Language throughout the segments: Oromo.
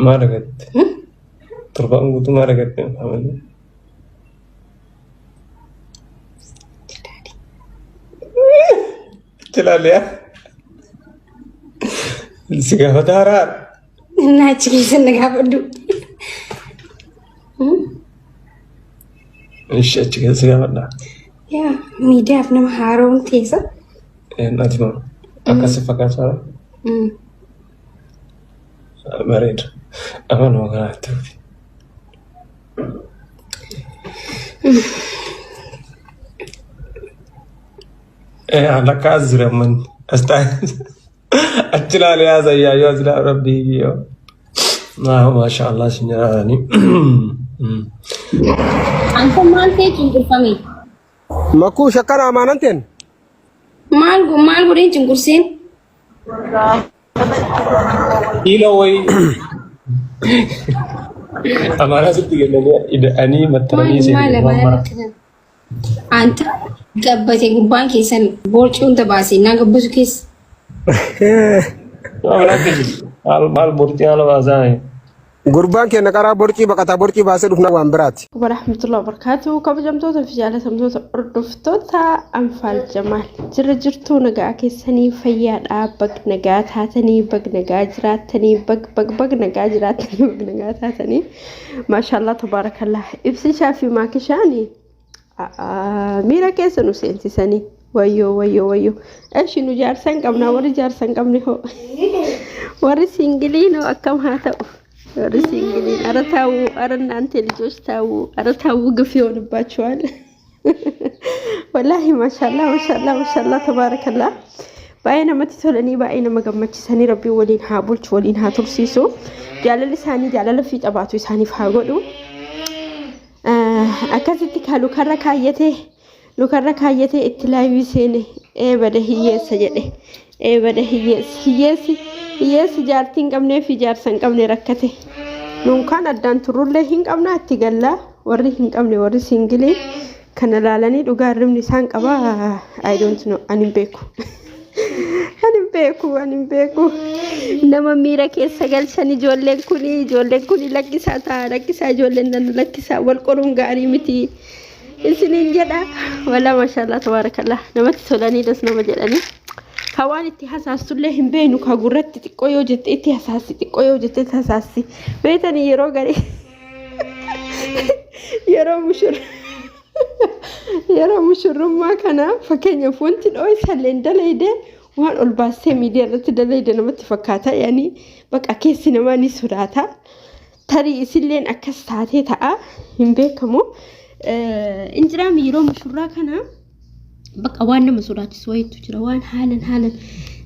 Maal argatte? Torbaan guutuu maal argatte? Jalaaliyaa. Si gaafata haaraa. Innaa achi keessa na gaafadhu. Ishi achi keessa si gaafadha. Yaa miidiyaaf nama haaroon teessa. Ati moo akkas si fakkaata. Bareeda. Amanuma kanaa itti fufi. Lakka as jira manni. As taa'e. Achi ilaalee haasayyaa yoo as ilaalu rabbii kiyyoo. Maasha Allah isin jiraatanii. Anta maal ta'e cunqurfame? Makuu shakkara amaanan teen. Maal maal godheen cunqurseen? Kiiloo wayii amaanaa sitti kennanii ida'anii maxxananii Maal isin maal waan amaana mara. rakkisan? Anta gabbate gubbaan keessan borcii hunda baase naa gabbatu keessa. Maal akkasi? Maal maal borcii haala baasaa? Gurbaan keenya qaraa borcii baqataa borcii baasee dhufna waan biraati. Warahmatullahi wabarakatuh. Kabajamtoota fi jaalatamtoota hordoftoota Anfaal Jamaal. Jirra jirtuu nagaa keessanii fayyaadhaa bag nagaa taatanii bag nagaa jiraattanii bag bag bag nagaa jiraattanii bag nagaa taatanii. Maashaallah tabaarakallah. Ibsishaa fi maakishaani miira keessa nu seensisanii. Wayyoo wayyoo wayyoo. Eshi nu jaarsa hin qabna warri jaarsa hin qabne hoo. Warri siingiliin hoo akkam haa ta'u. Warri siingiliin ara taa'u ara እናንተ ልጆች ታው አረ ታው ግፍ ይሆንባችኋል። Wallaahi maashaallah maashaallah maashaallah tabaarakallah. Baay'ee namatti tolanii baay'ee nama gammachiisanii rabbiin waliin haa bulchu waliin haa tursiisu. Jaalalli isaanii jaalala fiixa baatu isaaniif haa godhu. Akkasitti kaa lukarra kaayyatee lukarra kaayyatee itti laayivii seene ee bada hiyyeessa jedhe ee bada hiyyeessi hiyyeessi hiyyeessi jaartii hin qabnee fi jaarsa hin qabne rakkate nuun kaan addaan turrullee hin qabnaa itti gallaa warri hin qabne warri siingilii kana laalanii dhugaa hirribni isaan qaba I don't know ani hin beeku. Ani hin beeku, ani hin beeku. Nama miira keessa galchan ijoolleen kuni, ijoolleen kuni lakkisaa ta'a, lakkisaa ijoolleen nan lakkisaa wal qoruun gaarii miti. Isiniin jedha. Walaa maashaallah tabaarakallah. Namatti tolanii das nama jedhanii. Ka waan itti hasaastullee hin beeknu ka gurratti xiqqoo yoo jette itti hasaasti xiqqoo yoo jette itti hasaasti. Beektanii yeroo garii yeroo mushur Yeroo mushurrummaa kana fakkeenyaaf wanti dhooysallee hin dalayde waan ol baastee miidiyaa irratti dalayde namatti fakkaata. Yani baqa keessi namaa ni sodaata. Tarii isilleen akkas taatee ta'a hin beekamu. Injiraami yeroo mushurraa kana bakka waan nama sodaachisu wayiitu jira. Waan haalan haalan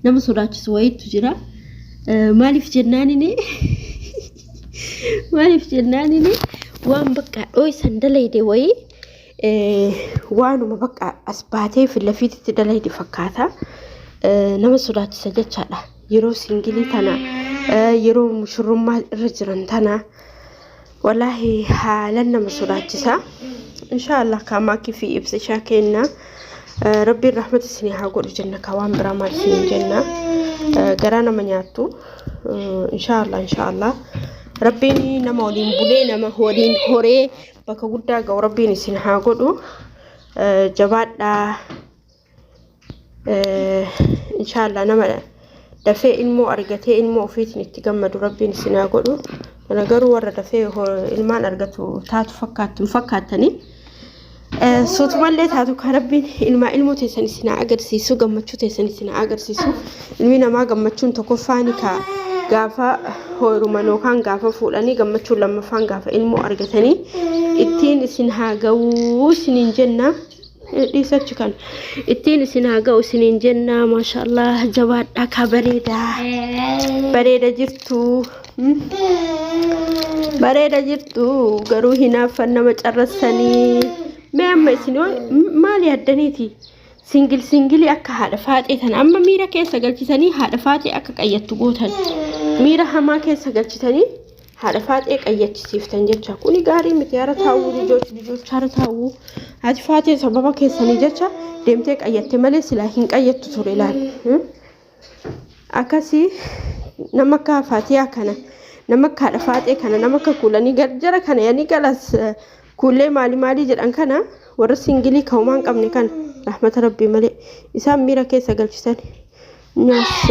nama sodaachisu wayiitu jira. Maaliif jennaanini maaliif jennaanini waan bakka dhooysan dalayde wayii waanuma bakka as baatee fi lafiititti dalayde fakkaata. Nama sodaachisa jechaadha. Yeroo singilii tana yeroo mushurrummaa irra jiran tana Walaahi haalan nama sodaachisa. Inshaallah kaa maakii fi ibsishaa kenna. Rabbiin rahmata isinii haa godhu jenna kaa waan biraa maal isiniin jenna. Garaa nama nyaattu. Inshaallah inshaallah. Rabbiin nama waliin bulee nama waliin horee bakka guddaa ga'u rabbiin isin haa godhu. Jabaadhaa. Inshaallah nama dafee ilmoo argatee ilmoo ofiitiin itti gammadu rabbiin isin haa godhu. Kana garuu warra dafee ilmaan argatu taatu fakkaattu hin fakkaattanii. Suutumallee taatu kan rabbiin ilmaa ilmoo teessan isin haa agarsiisu gammachuu teessan isin haa agarsiisu. Ilmi namaa gammachuun tokkoffaani ka gaafa heeruman yookaan gaafa fuudhanii gammachuun lammaffaan gaafa ilmoo argatanii ittiin isin haa ga'uu isiniin jenna. Dhiisachi kan ittiin isin haa ga'u isiniin jenna maashaallah jabaadhaa kaa bareeda bareeda jirtu bareeda jirtu garuu hinaaffan nama carrassanii mee amma isin maal yaaddaniiti singil singilii akka haadha faaxee tana amma miira keessa galchitanii haadha faaxee akka qayyattu gootan miira hamaa keessa galchitanii Haadha faaxee qayyachisiiftan jecha kuni gaarii miti hara taa'uu lijoch lijoch hara taa'uu haati faaxee sababa keessanii jecha deemtee qayyatte malee silaa hin qayyattu ture laal akkasii nama akka faatiyaa kana Nama akka haadha faaxee kana, nama akka kuulanii jara kana yani galas kuullee maali maalii jedhan kana, warra singilii ka homaa hin qabne kana rahmata rabbii malee isaan miira keessa galchisan.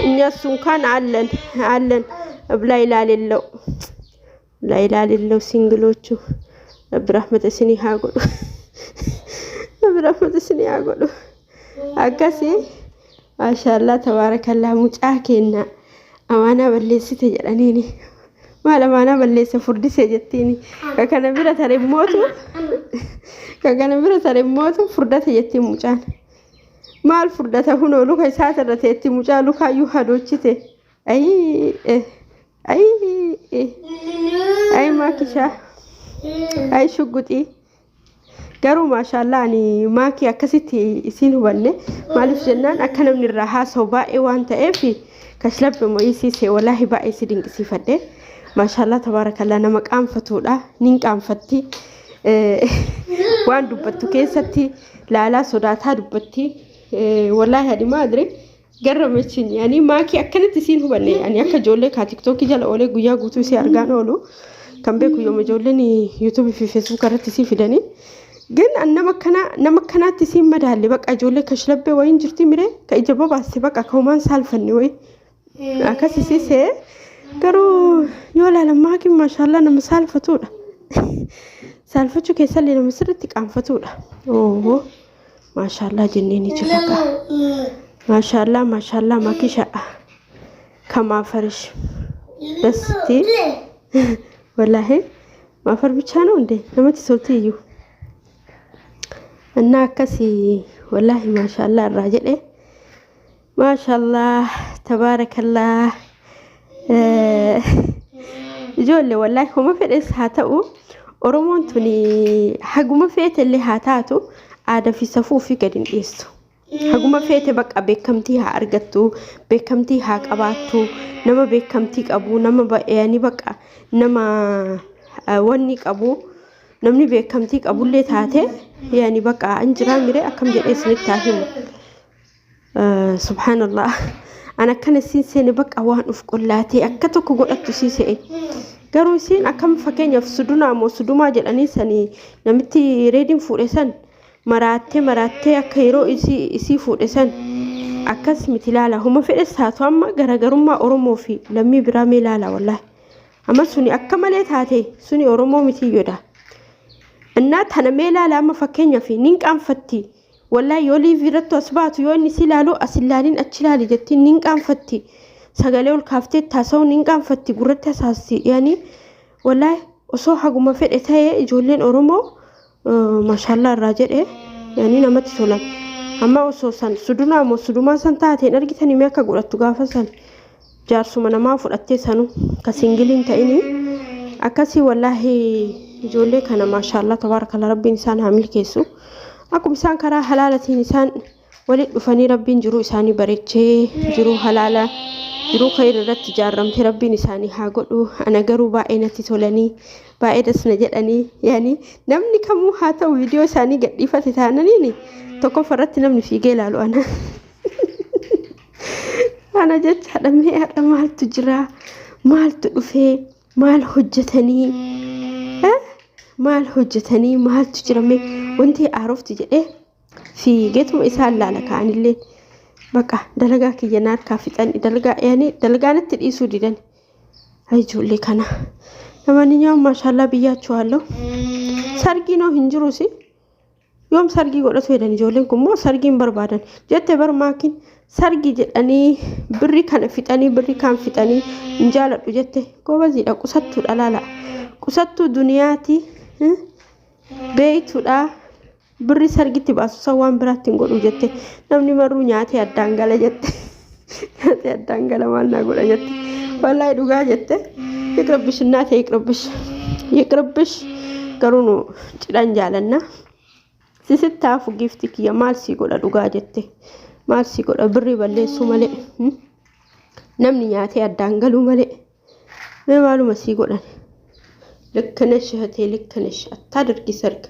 እኛሱ እንኳን አለን አለን ላይ ላሌለው ላይ ላሌለው ሲንግሎቹ rabbi rahmata isinii haa godhu, rabbi rahmata isinii haa godhu. Akkasii maashaallah tabaarakallaa. Mucaa kenna amaanaa balleessite jedhaniini, maal amaanaa balleesse, furdise jettiini. Ka kana bira tare mootu, ka kana bira tare mootu furdate jettiin. Mucaan maal furdata? Hunoo luka isaatirra teetti, mucaa lukaayyuu hadoochite. Ayii ayii ayi maakishaa, ayi shugguxii. Garuu maashaallah, ani maakii akkasitti isiin hubanne. Maaliif jennaan, akka namni irraa haasa'u baay'ee waan ta'eef kashlabbe mo'isiise. Walaahi baay'ee si dinqisiifadhe. Maashaallah tabaarakallaa, nama qaanfatuudha, nin qaanfatti. Waan dubbattu keessatti laalaa sodaataa dubbatti. Walaahi ani maadre garramachin yani maakii akkanatti isiin hubanne. Ani akka ijoollee kaa TikTokii jala oolee guyyaa guutuu isii argaan oolu kan beeku yooma ijoolleen YouTubeii fi Facebook irratti isii fidanii. ግን nama akkanaatti isiin madaalle. Baqa ijoollee kashlabbee wayiin jirti mire, ka ija bobaaste, baqa ka homaan saalfanne wayi akkas isiisee. Garuu yoo ilaalan maakiin maashaallah nama saalfatuudha. Saalfachuu keessallee nama sirriitti qaanfatuudha. Oo maashaallah jennee ni jira kaa. Maashaallah maashaallah, maakisha ከማፈርሽ ደስቲ ወላሂ ማፈር ብቻ ነው እንዴ? Namatti tolti iyyuu እና akkasii wallaahi maashaallah irraa jedhe. Maashaallah tabaarakallah. Ijoollee wallaahi homa fedhes haa ta'u, Oromoon tuni haguma feetellee haa taatu, aadaa fi safuu ofii gadi hin dhiyeessu. Haguma feete bakka beekamtii haa argattu, beekamtii haa qabaattu, nama beekamtii qabu, nama ba'anii bakka nama wanni qabu, namni beekamtii qabullee taate yaani bakka an jiraa mire, akkam jedhee isinitti haa himu. Subhaanallah. An akkana siin seene, bakka waan uf qollaatee akka tokko godhattu sii se'e. Garuu isiin akkam, fakkeenyaaf sudunaa moo sudumaa jedhanii sanii namitti reediin fuudhe san maraattee maraattee akka yeroo isii fuudhe san akkas miti ilaala. Homa fedhes taatu, amma garaagarummaa Oromoo fi lammii biraa mee ilaala wallaahi. Amma suni akka malee taate, suni Oromoo mitiyyodha. Innaa tana mee ilaala, amma fakkeenyaaf nin qaanfatti. Wallaahi yoo liivii irratti as baatu, yoo inni si ilaalu, as ilaalin achi ilaali jettiin, nin qaanfatti. Sagalee ol kaaftee taasa'u nin qaanfatti, gurratti hasaasti. Yaani wallaahi osoo haguma fedhe ta'ee, ijoolleen Oromoo maashaallah irraa jedhe, yaani namatti tolan. Amma osoo san sudunaa moo sudumaa san taateen argitanii mee akka godhattu gaafa san jaarsuma namaa fudhattee sanu ka singiliin ta'ini akkasii. Wallaahi ijoollee kana maashaallah tabaarakalla, rabbiin isaan haa milkeessu. Akkuma isaan karaa halaalatiin isaan walitti dhufanii, rabbiin jiruu isaanii bareechee, jiruu halaala, jiruu khayr irratti ijaarramte rabbiin isaanii haa godhu. Ana garuu baay'ee natti tolanii, baay'ee dasna jedhanii. Yaani namni kamuu haa ta'u, viidiyoo isaanii gadhiifate taananiini tokkoffaa irratti namni fiigee ilaalu ana. Ana jechaadha. Mee har'a maaltu jira, maaltu dhufee, maal hojjetanii, maal hojjetanii, maaltu jira, mee wanti haarofti jedhee fiigeetuma isaan laala ka'anillee. Bakka dalagaa kiyya na harkaa fixan, dalagaa yaani dalagaa natti dhiisuu didan. Ay ijoollee kana. ለማንኛውም ማሻላ ብያችኋለሁ። Sargii noo hin jirusi, yoom sargii godhatu jedhan? Ijoolleen kun moo sargii hin barbaadan jette bar maakiin. Sargii jedhanii birri kana fixanii, birri kaan fixanii hin jaaladhu jette. Goobaziidha, qusattuudha, laala, qusattuu duniyaati, beeytuudha. Birri sargitti baasu san waan biraatti hin godhu jette. Namni maruu nyaatee addaan gala jette, nyaatee addaan gala, maal naa godha jette. Wallaahi dhugaa jette. ይቅርብሽ እናቴ፣ ይቅርብሽ ይቅርብሽ። Garuu nu cidhan jaalanna. Sisittaafu giifti kiyya, maal sii godha dhugaa jette, maal sii godha birrii balleessuu malee, namni nyaatee addaan galuu malee, mee maaluma sii godhan? ልክ ነሽ እህቴ፣ ልክ ነሽ። አታድርጊ ሰርግ፣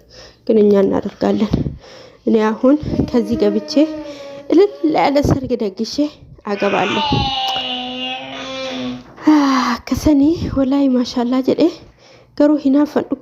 ግን እኛ እናደርጋለን። እኔ አሁን ከዚህ ገብቼ እልል ያለ ሰርግ ደግሼ አገባለሁ። Akkasanii, wallaahi, maashaallah jedhee, garuu hinaaffan.